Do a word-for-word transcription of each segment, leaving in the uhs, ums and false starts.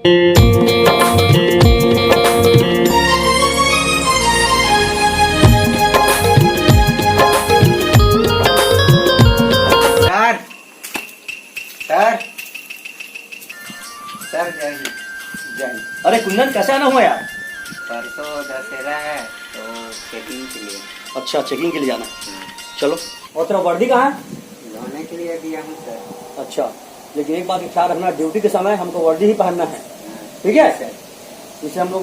Sir, sir, sir, जय हिंद। जय हिंद। अरे कुंदन, कैसे आना हुआ यार? परसों दशहरा है, तो चेकिंग के लिए। अच्छा, चेकिंग के लिए जाना है। हम्म। चलो। और तेरा वर्दी कहाँ है? धोने के लिए दिया हूँ सर। अच्छा, लेकिन एक बात का ख्याल रखना, ड्यूटी के समय हमको वर्दी ही पहनना है, ठीक है? सर। इससे हम लोग,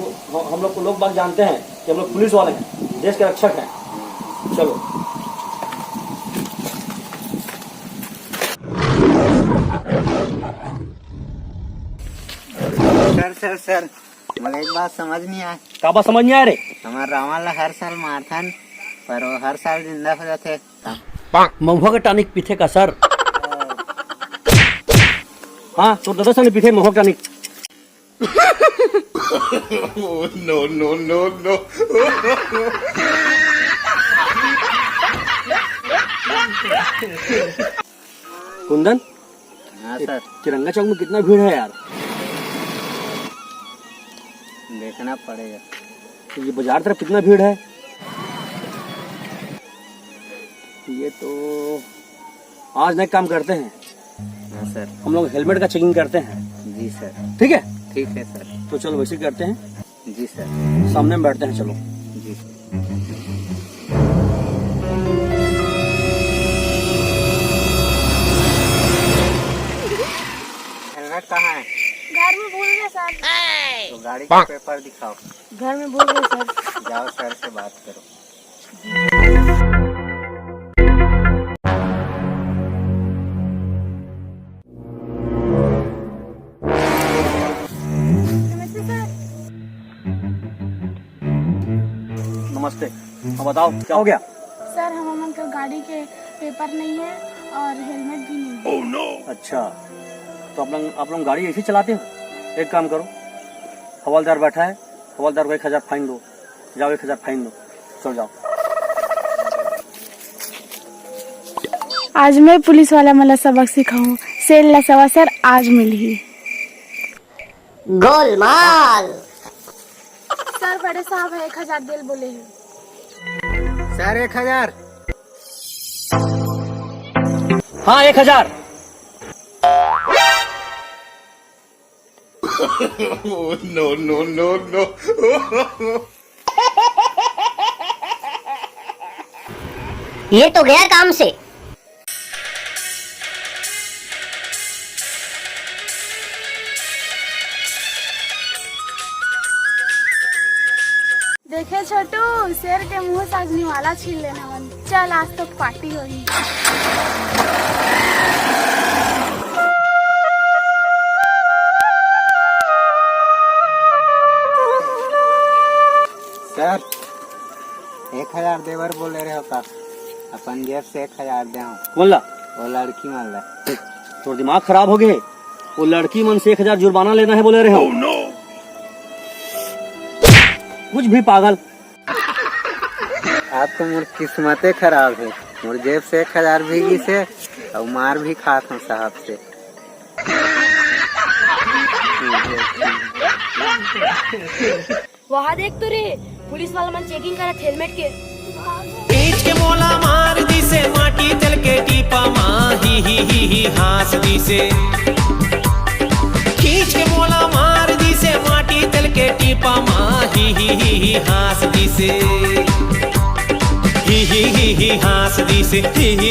हम लोग को लोग बाग जानते हैं कि हम लोग पुलिस वाले हैं, देश के रक्षक हैं। चलो। सर, सर, सर, मोला एक बात समझ नहीं आए। का बात समझ नहीं आए रे? हमार रावण ला हर साल मारथन, पर वो हर साल जिंदा हो जाथे। महुआ के टॉनिक पीथे का सर? हाँ, तोर ददा सने पीथे महुआ के tonic. Oh, no, no, no, no। Kundan, हाँ ये सर। तिरंगा चौक में कितना भीड़ है यार? देखना पड़ेगा। ये बाजार तरफ कितना भीड़ है? ये तो आज ना एक काम करते हैं, हाँ सर। हम लोग हेलमेट का चेकिंग करते हैं। जी सर। ठीक है? ठीक है सर। तो चलो वैसे ही करते हैं। जी सर। सामने में बैठते हैं, चलो। जी सर। हेलमेट कहाँ है? घर में भूल गए सर। तो गाड़ी का पेपर दिखाओ। घर में भूल गए सर। जाओ सर से बात करो। नमस्ते सर। नमस्ते। हाँ, बताओ, क्या हो गया? सर, हम हमन के गाड़ी के पेपर नहीं है और हेलमेट भी नहीं है। अच्छा, तो आप लोग, आप लोग गाड़ी ऐसे ही चलाते हो? एक काम करो, हवलदार बैठा है, हवलदार को एक हजार फाइन दो, जाओ, एक हजार फाइन दो, चल जाओ। आज मैं पुलिस वाला मन ला सबक सिखाहूँ। शेर ला सवा सर आज मिलही। गोलमाल। सर, बड़े साहब है, एक हजार देल बोले हैं। सर, एक हजार। हाँ, एक हजार। Oh, no, no, no, no। ये तो गया काम से। देखे छोटू, शेर के मुंह से आज निवाला छीन लेना मन। चल, आज तो पार्टी होही। सर, एक हजार देबर बोले रहे हो का? अपन जेब से एक हजार दे हूँ। कौन ला? वो लड़की मन ला। तोर दिमाग खराब हो गए? वो लड़की मन से एक हजार जुर्माना लेना है बोले रहे हो। कुछ भी पागल। आज तो मोर किस्मते खराब है, मोर जेब से एक हजार भी गिस है और मार भी खात हूँ साहब से। वहाँ देख तो रे, पुलिस वाला मन चेकिंग करत हेलमेट के। खींच के मोला मार दिसे माटी तेल के टीपा मा, ही ही ही ही हाँस दिसे। खींच के मोला मार दिसे माटी तेल के टीपा मा, ही ही ही ही हाँस दिसे। ही ही ही ही हाँस दिसे, ही ही